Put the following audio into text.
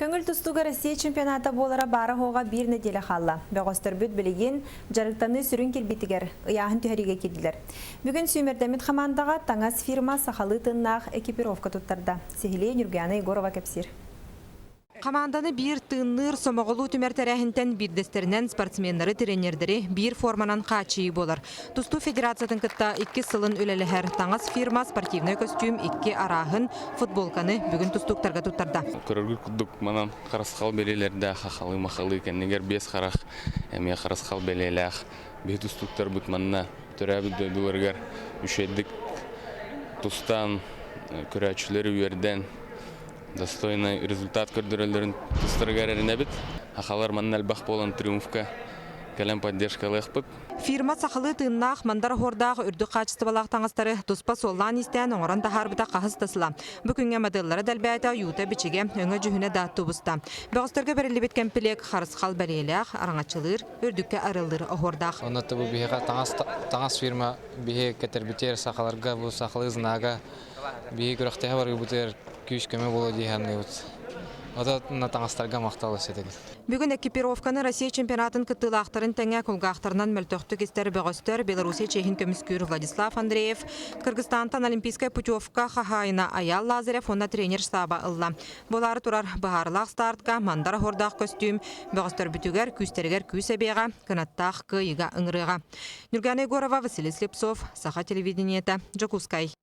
Көҥүл тустууга Россия чемпионата буолара баара-суоҕа биир нэдиэлэ хаалла. Бөҕөстөрбүт билигин дьарыктаныы сүрүн кирбиитигэр ыйааһын түһэриигэ киирдилэр. Бүгүн сүүмэрдэммит хамаандаҕа таҥас фирма сахалыы тыыннаах экипировка туттарда. Сиһилии Нюргуяна Егорова кэпсиир. Хамаанданы биир тыынныыр сомоҕолуу түмэр тэрээһинтэн биирдэстэринэн спортсменнары, тренердэри биир форманан хааччыйыы буолар. Тустуу федерациятын кытта иккис сылын үлэлэһэр таҥас фирма спортивнай көстүүм икки арааһын, футболканы бүгүн тустууктарга туттарда. Көрөргүт курдук манан харысхал бэлиэлэрдээх хахалы-махалы кэннигэр биэс харах эмиэ харысхал бэлиэлээх биһи тустууктарбыт манна төрөөбүт дойдуларыгар үчүгэйдик тустан көрөөччүлэри үөрдэн достойный результат көрдөрөллөрүн тустарыгар эрэнэбит. Хахалар манна элбэх буолан триумфка кэлэн поддержкалыахпыт. Фирма сахалыы тыыннаах, мандар оһуордаах үрдүк хаачыстыбалаах таҥастары туспа суоллаан-иистээн оҥорон таһаарбыта хаһыс да сыла. Бу күҥҥэ моделлара да элбээтэ, ойуута-бичигэ, өҥө-дьүһүнэ да тубуста. Бөҕөстөргө бэриллибит кэмпилиэк харысхал бэлиэлээх, араҥаччылыыр, үрдүккэ арыллыыр оһуордаах. Онно бу биһиэхэ таҥас, таҥас фирма биһи кэтэрбитигэр сахаларга бу сахалыы знага биһи күрэхтэһэ барыыбытыгар күүс-көмө буолуо дии саныыбыт. Ото таҥастарга махтал өссө Бүгүн экипировканы Россия чемпионатын кыттыылаахтарын тэҥэ кулгаахтарынан мөлтөхтүк истэр бөҕөстөр Белоруссия чиэһин көмүскүүр Владислав Андреев, Кыргызстантан олимпийскай путевка хаһаайына Айаал Лазарев уонна тренер штаба ылла. Буолаары турар быһаарылаах стартка мандар оһуордаах көстүүм бөҕөстөрбүтүгэр күүстэригэр күүс эбиэҕэ, кынаттаах кыайыыга ыҥырыаҕа. Нюргана Егорова, Василий Слепцов, Саха телевидениета, Дьокуускай.